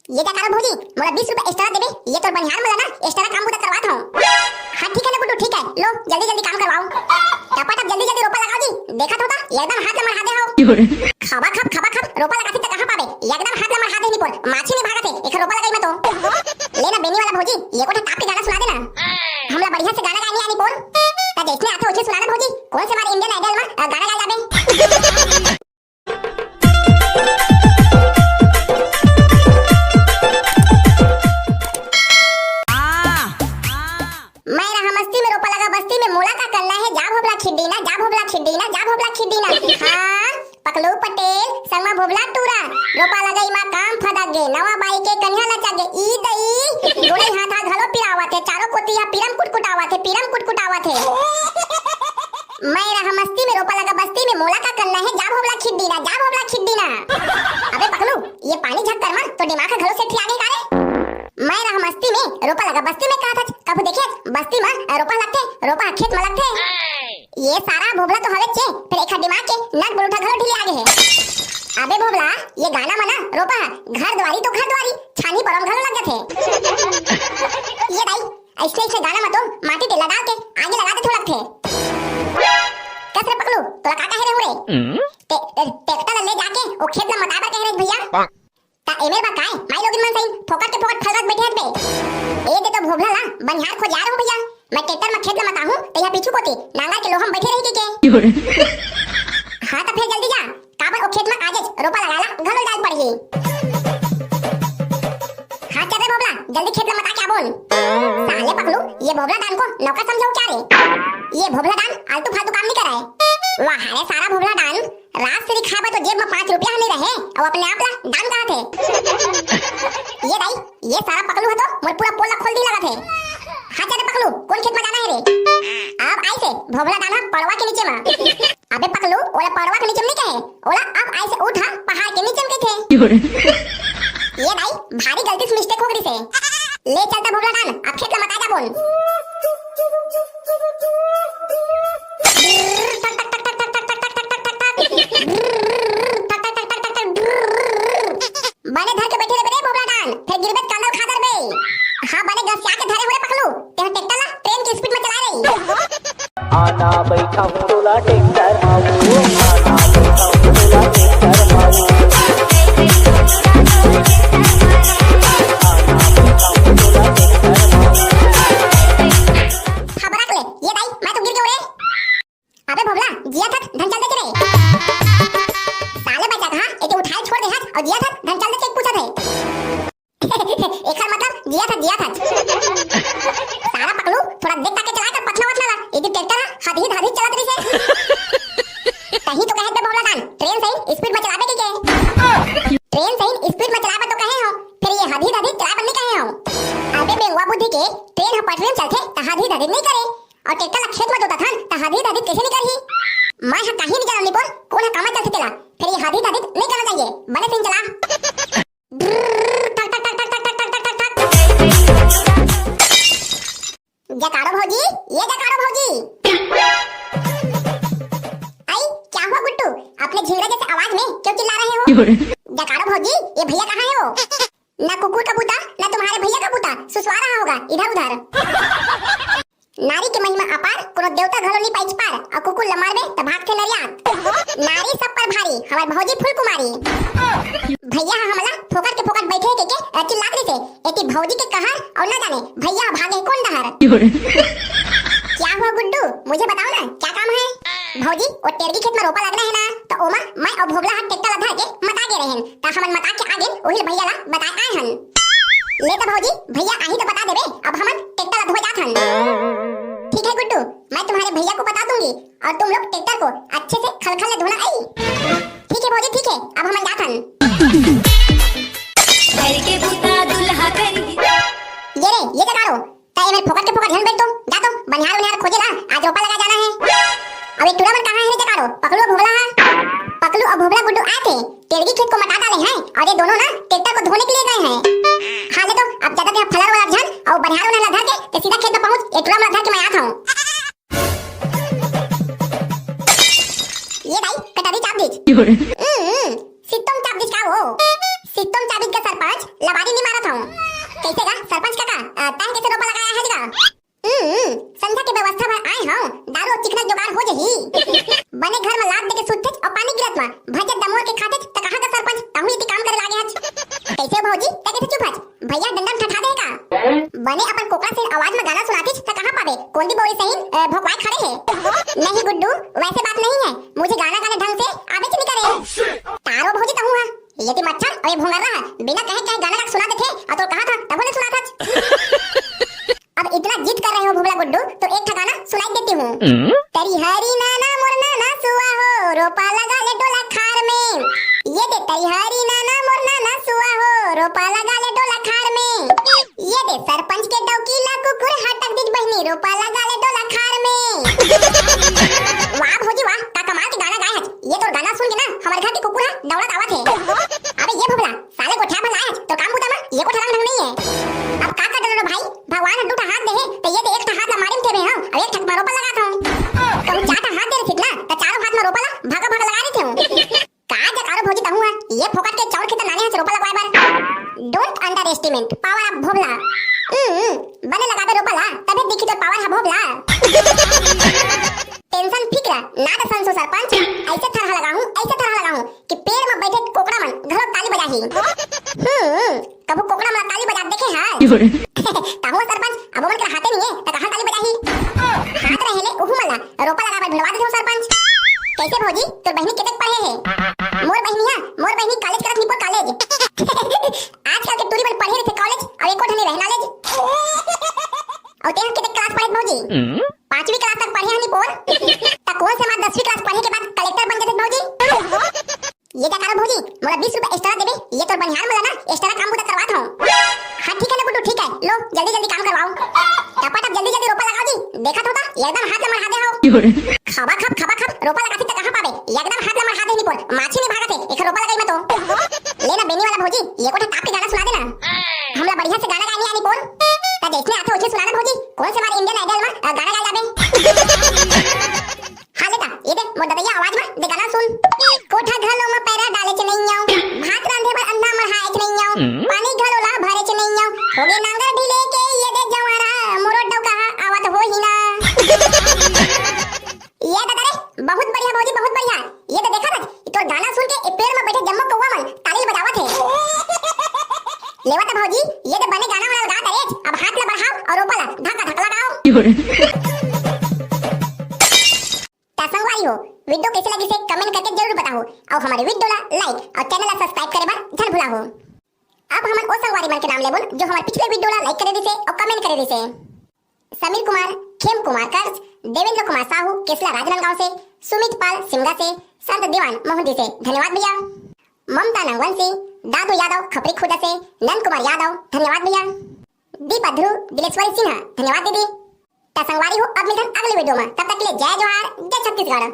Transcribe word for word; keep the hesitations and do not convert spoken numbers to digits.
ये का करो भौजी, मोला बीस रुपया extra देबे, ये तोर बनिहार मन ला ना extra काम बुता करवात हूँ। हाँ ठीक है ना गुड्डू, ठीक है, लो जल्दी जल्दी काम करवाओ। टपा टप जल्दी जल्दी रोपा लगाओ जी, देखत हो तो एकदम हाथ ला मरहा दे हो। खबा खब खबा खब रोपा लगाथे त कहाँ पाबे, एकदम हाथ ला मरहा दे निपोर, माछी नहीं भागत है एक रोपा लगाई में तो। ले ना बेनी वाला भौजी, ये कोठा ताप के गाना सुना देना, हमला बढ़िया से गाना गाए नहीं आनी पोर। त जैसने आथे वैसे सुना ना भौजी, कौन से हमारे Indian Idol में अ, गाना गाए जाबे। मैं रहा मस्ती में, रोपा लगा बस्ती में, मोला का करना है, जा भोभला खिड्डी ना, जा भोभला खिड्डी ना, जा भोभला खिड्डी ना। हाँ, पकलू पटेल, संगमा भोभला टूरा, रोपा लगई मा काम फदक गे, नवा बाई के कन्या लचक गे, ई दई, गोड़ई हाथा घलो पिरावत हे, चारों कोती हा पीरम कुटकुटावत हे, पीरम कुटकुटावत हे। मैं रहा मस्ती में, रोपा लगा बस्ती में, मोला का करना है, जा भोभला खिड्डी ना, जा भोभला खिड्डी ना। अबे पकलू, ये पानी झक्कर मा तो दिमाग हा घलो सेठ आगे का रे? मैं रहा मस्ती में, रोपा लगा बस्ती में, कहा था कभू देखे बस्ती मा रोपा लगथे, रोपा खेत मा लगथे। ये सारा भोभला तो हवे चे, फिर एक दिमाग के नट बोल्ट घलो ढीले आगे है। अबे भोभला, ये गाना मा ना रोपा घर द्वारी तो घर द्वारी, छानी परम घलो लग जाथे। ये दाई, ऐसने ऐसने गाना मा तो माटी तेल लगा के आगे लगा दे थोड़ा थे। कस रे पकलू, तोला का कहे रहूं रे? ते, ते, ट्रैक्टर ले जाके वो खेत ला मताए बर कहे रहे भैया। ता एमेर बा काय? माई लोगिन मन सही फोकट के फोकट फलरत बैठे हत बे। ए दे तो भोभला ला बनिहार खोज यार हूँ भैया। मैं ट्रैक्टर में खेत ला मताहूँ, ते यहाँ पीछू कोती नांगर के लोहा में बैठे रही के। हाँ तो फिर जल्दी जा, काबर ओ खेत में आजेच रोपा लगाला घलो जाए पड़ही। हाँ चल रे भोभला, जल्दी खेत ला मता के आबोन। साले पकलू, ये भोभला डान को नौकर समझो क्या रे? ये भोभला डान आलतू फालतू काम नहीं कराए। वाह रे सारा भोभला डान, रात से खाए बर तो जेब में पाँच रुपया नहीं रहे, अउ अपने आप ला दान कहत हे। ये दाई, ये सारा पकलू है तो मोर पूरा पोल ला खोल दी लगत है। हाँ चल रे पकलू, कौन खेत में जाना है रे? अब आई से भोभला दाना पड़वा के नीचे में। अबे पकलू, ओला पड़वा के नीचे में नहीं कहे, ओला अब आई से उठा पहाड़ के नीचे में कहे थे। ये दाई, भारी गलती से मिस्टेक हो गई से। ले चलता भोभला दान, अब खेत ला मता जा बोल। बने धर के बैठे रहे रे भोभला डान, फिर गिरबे त कांदा उखा दरबे। हाँ, बने गसिया के धरे हो रे पकलू, तेहा ट्रैक्टर ला ट्रेन की स्पीड में चला रही। आना बैठा हूँ टोला ट्रैक्टर माऊ, आना बैठा हूँ टोला ट्रैक्टर माऊ। खबर रख ले, ये दाई, मैं तो गिर गयो रे। अबे भोभला, जिया थक धन चल दे के रे। साले बच्चा कहाँ, एके उठाए छोड़ दे हस, और जिया थक धन चल दे के पूछत है। एकर मतलब जिया थक, जिया थक। सारा पकलू, थोड़ा देख ताके चला कर पथला वथला ला, ये ट्रैक्टर हा हद ही धाधी चलत रही से। तही तो कहे बे भोभला दान, ट्रेन सही स्पीड में चलाबे के के। ट्रेन सही स्पीड में चलाबे तो कहे हो, फिर ये हद ही धाधी चलाबे नहीं कहे हो। अबे बेंगवा बुद्धि के, ट्रेन हा पटरी में चलथे, त हद ही धाधी नहीं करे। और ट्रैक्टर ला खेत में जोतत हन, त हदी ददी कैसे निकलही? मैं ह काही नहीं जानव निपोर, कौन ह कामा चलथे तेला। फिर ये हदी ददी नहीं करना चाहिए, बने से चला। ठक, ठक, ठक। जकारो भौजी, ये जकारो भौजी। आई, क्या हुआ गुड्डू? अपने झिंगरा जैसे आवाज में क्यों चिल्ला रहे हो? जकारो भौजी, ये भैया कहाँ है वो? ना कुकुर का बूता, ना तुम्हारे भैया का बूता, सुसवा रहा होगा इधर उधर। नारी के महिमा अपार, कोनो देवता घलो नी पाइच पार, अउ कुकुर ल मारबे त भागथे नरियात। नारी सब पर भारी, हमर भौजी फूल कुमारी। भैया ह हमला फोकट के फोकट बैठे के, के चिल्लात रहिसे, एती भौजी के कहर अउ न जाने भैया ह भागे कोन डहर। क्या हुआ गुड्डू, मुझे बताओ ना, क्या काम है? भौजी, वो टेरगी खेत में रोपा लगना है ना, तो ओमा मैं अउ भोभला ह ट्रैक्टर ला धर के मता गे रहेन, त हमन मता के आगेन, ओही ल भैया ला बताए आए हन। ले त भौजी, भैया आही त बता देबे, अब हमन ट्रैक्टर ला धोए जात हन। ठीक है गुड्डू, मैं तुम्हारे भैया को बता दूंगी और तुम लोग ट्रैक्टर को अच्छे से खलखल ले धोना आई। ठीक है भौजी, ठीक है, अब हमन जात हन। घर के बूता दुल्हा करी। ये रे, ये जगाड़ो, त एमेर फोकट के फोकट झन बैठ तो, जा तो, बनिहार उनिहार खोजे ला, आज रोपा लगा जाना है। अब ये टूरा मन कहाँ है रे जगाड़ो? पकलू अउ भोभला हा? पकलू अउ भोभला गुड्डू आए थे, टेरगी खेत को मटा डाले हैं और ये दोनों ना ट्रैक्टर को धोने के लिए गए हैं। हाँ ले तो, अब ज्यादा देर फलर वाला झन अउ बनिहार उनिहार ला धर के, ते सीधा खेत में पहुँच, ये टूरा मन ला धर के मैं आत हूँ। ये दाई, कटारी चाप दीज। हम्म, सित्तम चाप दीज का वो? सितम चाबित के सरपंच, लबारी नी मारत हूँ। कैसे गा सरपंच काका, अ, तैं कैसे रोपा लगाया है गा? हम्म, संध्या के व्यवस्था बर आए हूँ, दारू और चिकना जुगाड़ हो जही। बने घर में लात देके सुतथेच और पानी गिरत में भजत दमोर के खाथेच, त कहाँ का सरपंच, तहूँ इति काम करे लागे हच। कैसे भौजी, तैं कैसे चुप हच? भैया डंडा में ठठा दे का? बने अपन कोकरा से आवाज में गाना सुनातीच, त कहाँ पाबे? कोंदी बोरी सही, अ, भोकवाए खड़े है। नहीं गुड्डू, वैसे बात नहीं है, मुझे गाना गाने ढंग से आवे च नहीं करे। तारो भौजी तहूँ हा, ये ती मच्छर, अबे भोंगर रहा, बिना कहे कहे गाना गा सुना देथे, और तो कहा था, तब ले सुना था। अब इतना जिद कर रहे हो भोभला गुड्डू, तो एक ठा गाना सुनाई देती हूँ। हम्म? तरी हरी नाना मोर नाना सुआ हो, रोपा लगा ले डोला खार में। ये दे तरी हरी नाना मोर नाना सुआ हो, रोपा लगा ले डोला खार में। ये दे सरपंच के डौकी ला कुकुर हटक दीज बहिनी, रोपा लगा ले डोला खार में। वाह भौजी वाह, का कमाल के गाना गाए हच। ये तोर गाना सुन के ना हमारे घर के कुकुर है दौड़त आवत है। अबे ये भोभला, साले गोठिया भला है, तो काम बुता मा ये कोठा रंग ढंग नहीं है। अब का कर डरो भाई, भगवान ह दू ठा हाथ दे हे, तो ये दे एक ठा हाथ ला मारे में थे हम, अब एक ठा मारो पर लगा था। कहूँ चार ठा हाथ दे रही ना, तो चारों हाथ में रोपा ला भागा भागा लगा रही थे। का जकारो भौजी तहूँ है, ये फोकट के चाउर खेत नाने है रोपा लगवाए बर। Don't underestimate power of भोभला। हम्म, बने लगाबे रोपा ला, तबे दिखी तो पावर है भोभला। टेंशन फिक्र ना द संसो सरपंच, ऐसे थरहा लगाहूँ, ऐसे थरहा लगाहूँ कि पेड़ में बैठे कोकड़ा मन घरो ताली बजाही। हम्म, कभू कोकड़ा मन ताली बजात देखे हा? ताहू सरपंच, अब मन कर हाथे नहीं है, त कहाँ ताली बजाही? हाथ रहे ले उहू मन ला रोपा लगाबे भिड़वा देथे सरपंच। कैसे भौजी, तोर बहिनी केतेक पढ़े है? मोर बहिनी हा, मोर बहिनी कॉलेज करत निपोर कॉलेज। आजकल के टूरी मन पढ़े रहिथे कॉलेज, अब एको ठने रहे नॉलेज। और तेरा केतेक क्लास पढ़े भौजी? पांचवी क्लास तक पढ़े हनी पोर। त कौन से मार दसवीं क्लास पढ़े के बाद कलेक्टर बन जाते भौजी? ये का करो भौजी, मोला बीस रुपया एक्स्ट्रा देबे, ये तोर बनिहार मोला ना एक्स्ट्रा काम बुता करवात हूँ। हाँ ठीक है ना गुड्डू, ठीक है, लो जल्दी जल्दी काम करवाओ। टपा टप जल्दी जल्दी रोपा लगाओ जी, देखा तो था एकदम हाथ ला मढ़ा दे हो। खबा खब खबा खब रोपा लगाती त कहाँ पाबे, एकदम हाथ ला मढ़ा दे निपोर, माछी नहीं भागत है एक रोपा लगाई में तो। ले ना बेनी वाला भौजी, ये कोठा ताप के गाना सुना देना। हमला बढ़िया से गाना गानी आनी पोर। त जैसने आथे वैसे सुनाना भौजी, कौन से मार इंडियन आइडल में अ, गाना गा जाबे। हाँ लेता, ये दे मोर ददैया आवाज में दे गाना सुन। कोठा घलो में पैरा डाले च नैया, भात रांधे बर अंधा मढ़ाए च नैया, पानी घलो ला भरे च नैया, होगे नांगर ढीले के ये दे जवारा, मोरो डौका आवत होही ना। ये दादा रे, बहुत बढ़िया भौजी, बहुत बढ़िया। ये तो देखा था, ये तो गाना सुन के ए पेड़ में बैठे जम्मो कौवा मन ताली बजावत है। लेवा तो भौजी, ये तो बने गाना वाला लगा दे, अब हाथ ला बढ़ाओ और रोपा ला धक्का धक्का लगाओ। त संगवारी हो, वीडियो कैसे लगी से कमेंट करके जरूर बताओ और हमारे वीडियो ला लाइक और चैनल ला सब्सक्राइब करे बर झन भुला हो। अब हमन ओ संगवारी मन के नाम लेबो जो हमारे पिछले वीडियो ला लाइक करे दिसे और कमेंट करे दिसे। समीर कुमार, खेम कुमार कर्ज, देवेंद्र कुमार साहू, केसला राजनांदगांव से, सुमित पाल सिमगा से, संत दीवान मोहंदी से, धन्यवाद भैया। ममता नंगवंशी, दादू यादव खपरी खुर्द से, नंद कुमार यादव, धन्यवाद भैया। दीपा ध्रुव, दिलेश्वरी सिन्हा, धन्यवाद दीदी। त संगवारी हो, अब मिलथन अगले वीडियो में, तब तक के लिए जय जोहार, जय छत्तीसगढ़।